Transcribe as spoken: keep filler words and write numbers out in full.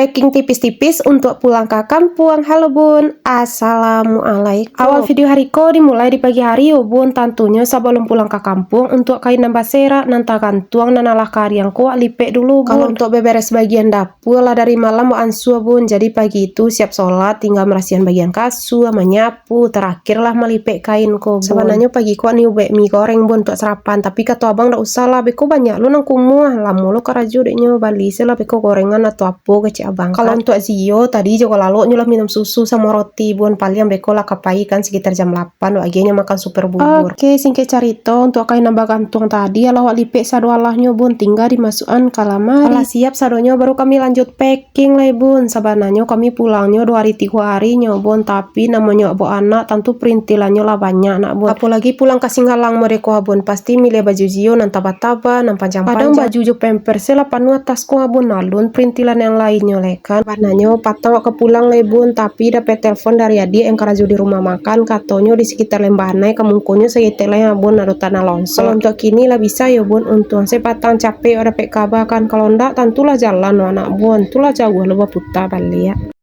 Packing tipis-tipis untuak pulang ka kampuang. Halo bun, assalamualaikum. Awal video hari ko dimulai di pagi hari yo bun, tantunyo sabalum pulang ka kampuang, untuak kain nan baserak, nan tagantuang, nan alah kariang ko wak lipek dulu bun. Kalau untuak beberes bagian dapua lah dari malam wak ansua bun, jadi pagi tu siap solat, tingga marasiahan bagian kasua, manyapu, tarakhir lah malipek kain ko bun. Sabananyo pagi ko wak niuh buek mi goreng bun untuak sarapan, tapi kato abang dak usah lah, beko banyak lo nan kumuah, lamo lo karajo dek nyo, bali se lah beko gorengan atau apo kecek abang. Kalau untuak Zio, tadi juo lalok nyo lah minum susu samo roti bun, paliang beko lah ka pai kan sekitar jam lapan, wak agiah nyo makan super bubur. Oke, singkek carito, untuak kain nan bagantuang tadi alah wak lipek sado alahnyo bun, tingga dimasuakan ka lamari. Alah siap sadonyo, baru kami lanjut packing lai bun. Sabananyo kami pulangnyo duo hari tigo hari nyo bun, tapi namonyo wak bawa anak, tantu perintilannyo lah banyak nak bun. Apolagi pulang ka Singgalang mode ko bun, pasti miliah baju Zio nan taba-taba, nan panjang-panjang. Kadang baju jo pampers se lah panuah tas ko bun, alun perintilan yang lainnyo lai kan. Sabananyo patang wak ka pulang lai bun, tapi dapek telepon dari adiak yang karajo di rumah makan, katonyo di sekitar Lembahanai ka mungkonyo saketek lai bun ado tanah longsor. Kalau untuak kini lah bisa yo bun, untuang se patang capek wak dapek kaba kan, kalau ndak tantulah jalan wak nak bun, tu lah jauah lo baputa baliak.